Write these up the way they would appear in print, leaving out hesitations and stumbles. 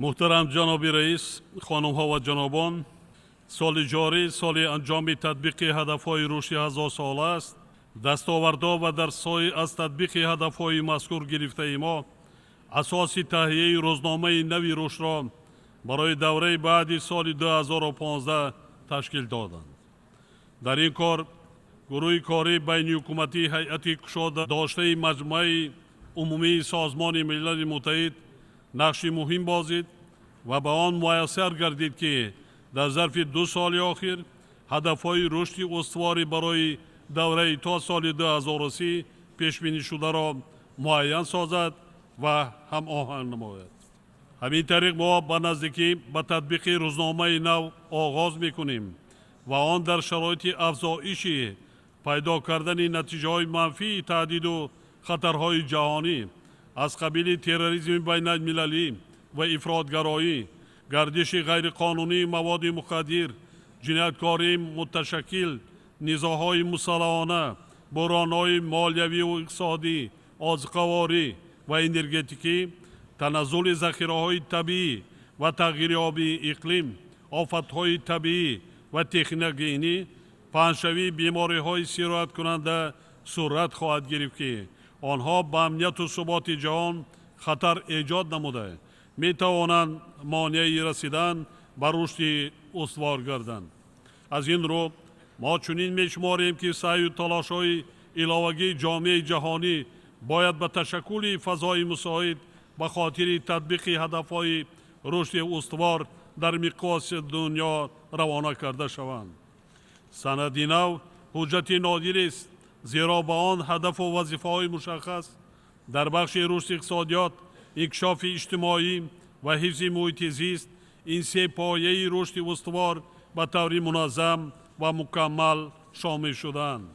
Муҳтарам ҷаноби раис, хонумҳо ва ҷанобон, соли ҷорӣ соли анҷоми татбиқи ҳадафҳои рушди ҳазорсола аст. Дастовардҳо ва дарсҳои аз татбиқи ҳадафҳои мазкур гирифтаи мо асоси таҳияи рӯзномаи нави рушдро барои давраи баъди соли 2015 ташкил доданд. Дар ин кор гурӯҳи кории байниҳукуматии ҳайати кушода доштаи Маҷмӯаи умумии Созмони Милали Муттаҳид нақши муҳим бозид ва ба он муяссар гардид, ки дар зарфи 2 соли охир ҳадафҳои рушди устуворӣ барои давраи то соли 2030 пешбинишударо муайян созад ва ҳамоҳанг намояд. Ҳамин тариқ мо ба наздикӣ ба татбиқи рӯзномаи нав оғоз мекунем ва он дар шароити афзоиши пайдо кардани натиҷаҳои манфии таҳдиду хатарҳои ҷаҳонӣ аз қабили терроризми байналмилалӣ ва ифротгароӣ, гардиши ғайриқонунии маводи мухаддир, ҷинояткории муташаккил, низоъҳои мусаллаҳона, буҳронҳои молиявию иқтисодӣ, озуқаворӣ ва энергетикӣ, таназзули захираҳои табиӣ ва тағйирёбии иқлим, офатҳои табиӣ ва техногенӣ, паҳншавии бемориҳои сирояткунанда сурат хоҳад гирифт, ки онҳо ба амнияту суботи ҷаҳон хатар эҷод намуда метавонанд монеаи расидан ба рушди устувор гарданд. Аз ин рӯ мо чунин мешуморем, ки саъю талошҳои иловагии ҷомеаи ҷаҳонӣ бояд ба ташаккули фазои мусоид ба хотири татбиқи ҳадафҳои рушди устувор дар миқёси дунё равона карда шаванд. Санади нав ҳуҷҷати нодирест, зеро ба он ҳадафу вазифаҳои мушаххас дар бахши рушди иқтисодиёт, инкишофи иҷтимоӣ ва ҳифзи муҳити зист, ин се пояи рушди устувор ба таври муназзам ва мукаммал шомил шудаанд.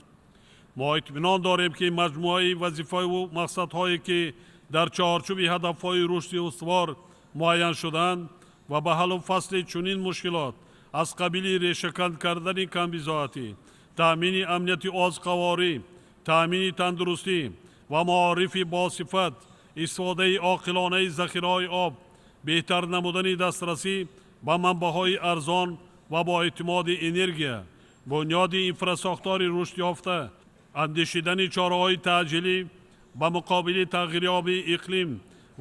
Мо итминон дорем, ки маҷмӯаи вазифаву мақсадҳое, ки дар чаҳорчӯби ҳадафҳои рушди устувор муайян шудаанд ва ба ҳаллу фасли чунин мушкилот аз қабили решакан кардани камбизоатӣ, таъмини амнияти озуқаворӣ, таъмини тандурустӣ ва маорифи босифат, истифодаи оқилонаи захираҳои об, беҳтар намудани дастрасӣ ба манбаъҳои арзон ва бо эътимоди энергия, бунёди инфрасохтори рушдёфта, андешидани чораҳои таъҷилӣ ба муқобили тағйирёбии иқлим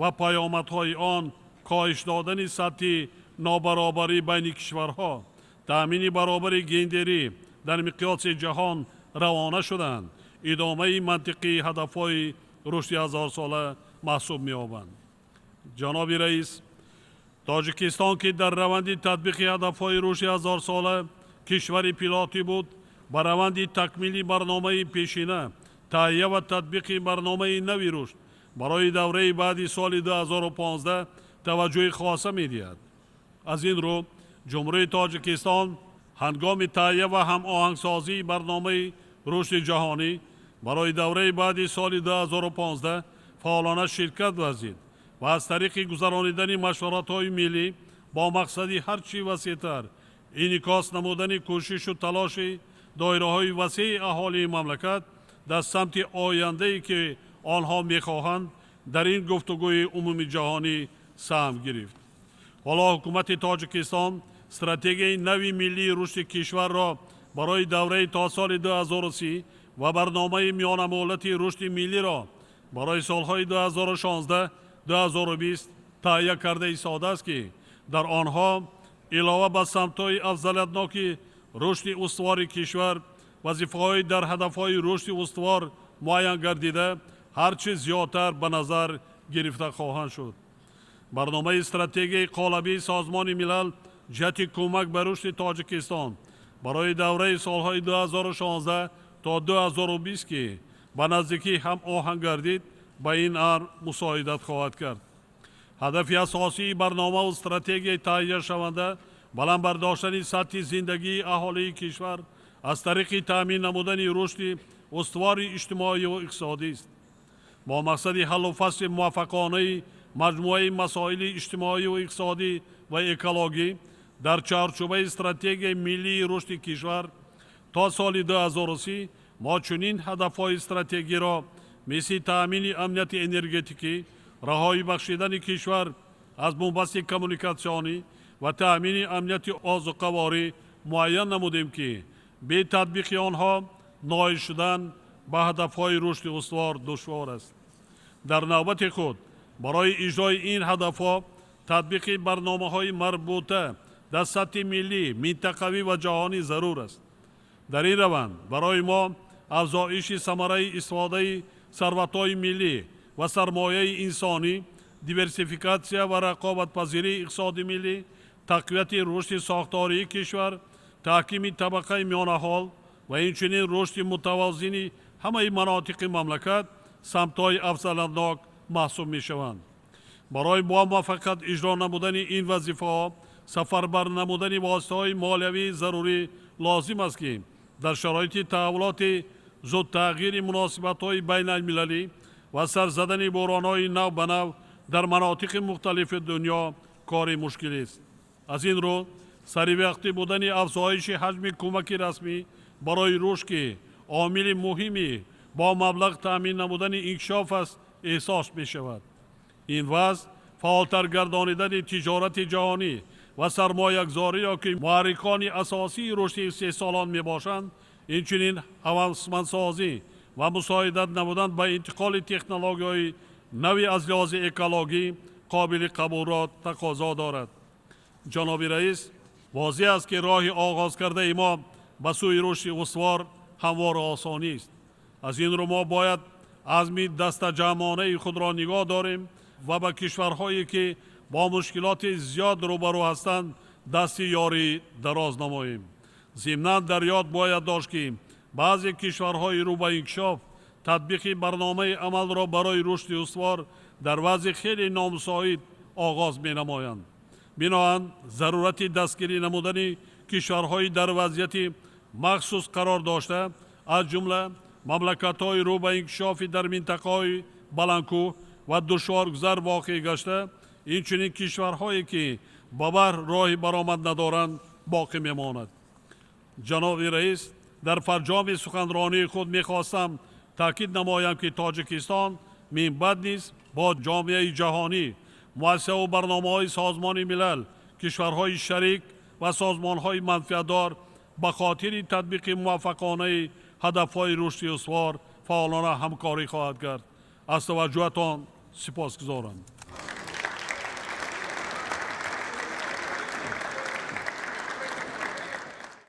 ва паёмадҳои он, коҳиш додани сатҳи нобаробарӣ байни кишварҳо, таъмини баробари гендерӣ дар миқёси ҷаҳон равона шуданд, идомаи мантиқии ҳадафҳои рушди ҳазорсола маҳсуб меёбанд. Ҷаноби раис, Тоҷикистон, ки дар раванди татбиқи ҳадафҳои рушди ҳазорсола кишвари пилотӣ буд, ба раванди такмили барномаи пешина, таҳия ва татбиқи барномаи нави рушд барои давраи баъди соли 2015 таваҷҷӯҳи хоса медиҳад. Аз ин рӯ Ҷумҳурии Тоҷикистон ҳангоми таҳия ва ҳамоҳангсозии барномаи рушди ҷаҳонӣ барои давраи баъди соли 2015 фаъолона ширкат варзид ва аз тариқи гузаронидани машваратҳои миллӣ бо мақсади ҳарчи васеътар инъикос намудани кӯшишу талоши доираҳои васеи аҳолии мамлакат дар самти ояндае, ки онҳо мехоҳанд, дар ин гуфтугӯи умумиҷаҳонӣ саҳм гирифт. Ҳоло ҳукумати Тоҷикистон стратегияи нави миллии рушди кишварро барои давраи то соли 2030 ва барномаи миёнамуҳлати рушди миллиро барои солҳои 2016-2020 таҳия карда истодааст, ки дар онҳо илова ба самтҳои афзалиятноки рушди устувори кишвар, вазифаҳои дар ҳадафҳои рушди устувор муайян гардида ҳарчи зиёдтар ба назар гирифта хоҳанд шуд. Барномаи стратегияи қолабии Созмони Милал ҷиҳати кӯмак ба рушди Тоҷикистон барои давраи солҳои 2016 то 2020, ки ба наздикӣ ҳамоҳанг гардид, ба ин амр мусоидат хоҳад кард. Ҳадафи асосии барномаву стратегияи таҳияшаванда баланд бардоштани сатҳи зиндагии аҳолии кишвар аз тариқи таъмин намудани рушди устувори иҷтимоию иқтисодист. Бо мақсади ҳаллу фасли муваффақонаи маҷмӯаи масоили иҷтимоию иқтисодӣ ва экологӣ дар чаҳорчӯбаи стратегияи миллии рушди кишвар то соли 2030 мо чунин ҳадафҳои стратегиро мисли таъмини амнияти энергетикӣ, раҳоӣ бахшидани кишвар аз бунбасти коммуникатсионӣ ва таъмини амнияти озуқаворӣ муайян намудем, ки бе татбиқи онҳо ноил шудан ба ҳадафҳои рушди устувор душвор аст. Дар навбати худ барои иҷрои ин ҳадафҳо татбиқи барномаҳои марбута дар сатҳи миллӣ, минтақавӣ ва ҷаҳонӣ зарур аст. Дар ин раванд барои мо афзоиши самараи истифодаи сарватҳои миллӣ ва сармояи инсонӣ, диверсификатсия ва рақобатпазирии иқтисоди миллӣ, тақвияти рушди сохтории кишвар, таҳкими табақаи миёнаҳол ва инчунин рушди мутавозини ҳамаи манотиқи мамлакат самтҳои афзалиятнок маҳсуб мешаванд. Барои бомуваффақият иҷро намудани ин вазифаҳо сафарбар намудани воситаҳои молиявии зарурӣ лозим аст, ки дар шароити таҳаввулоти зудтағйири муносибатҳои байналмилалӣ ва сар задани буҳронҳои нав ба нав дар манотиқи мухталифи дунё кори мушкилист. Аз ин рӯ саривақтӣ будани афзоиши ҳаҷми кӯмаки расмӣ барои рушд, ки омили муҳими бо маблағ таъмин намудани инкишоф аст, эҳсос мешавад. Ин вазъ фаъолтар гардонидани тиҷорати ҷаҳонӣ ва сармоягузориро, ки муҳаррикони асосии рушди истеҳсолон мебошанд, инчунин ҳавасмандсозӣ ва мусоидат намудан ба интиқоли технологияҳои нави аз лиҳози экологӣ қобили қабулро тақозо дорад. Ҷаноби раис, возеҳ аст, ки роҳи оғоз кардаи мо ба сӯи рушди устувор ҳамвору осонист. Аз ин рӯ мо бояд азми дастаҷамъонаи худро нигоҳ дорем ва ба кишварҳое, ки бо мушкилоти зиёд рӯбарӯ ҳастанд, дасти ёрӣ дароз намоем. Зимнан дар ёд бояд дошт, ки баъзе кишварҳои рӯ ба инкишоф татбиқи барномаи амалро барои рушди устувор дар вазъи хеле номусоид оғоз менамоянд. Биноан зарурати дастгирӣ намудани кишварҳои дар вазъияти махсус қарор дошта, аз ҷумла мамлакатҳои рӯ ба инкишофи дар минтақаҳои баландкӯҳ ва душворгузар воқеъ гашта, инчунин кишварҳое, ки ба баҳр роҳи баромад надоранд, боқӣ мемонад. Ҷаноби раис, дар фарҷоми суханронии худ мехостам таъкид намоям, ки Тоҷикистон минбаъд низ бо ҷомеаи ҷаҳонӣ, муассисаву барномаҳои Созмони Милал, кишварҳои шарик ва созмонҳои манфиатдор ба хотири татбиқи муваффақонаи ҳадафҳои рушди устувор фаъолона ҳамкорӣ хоҳад кард. Аз таваҷҷӯҳатон сипосгузорам.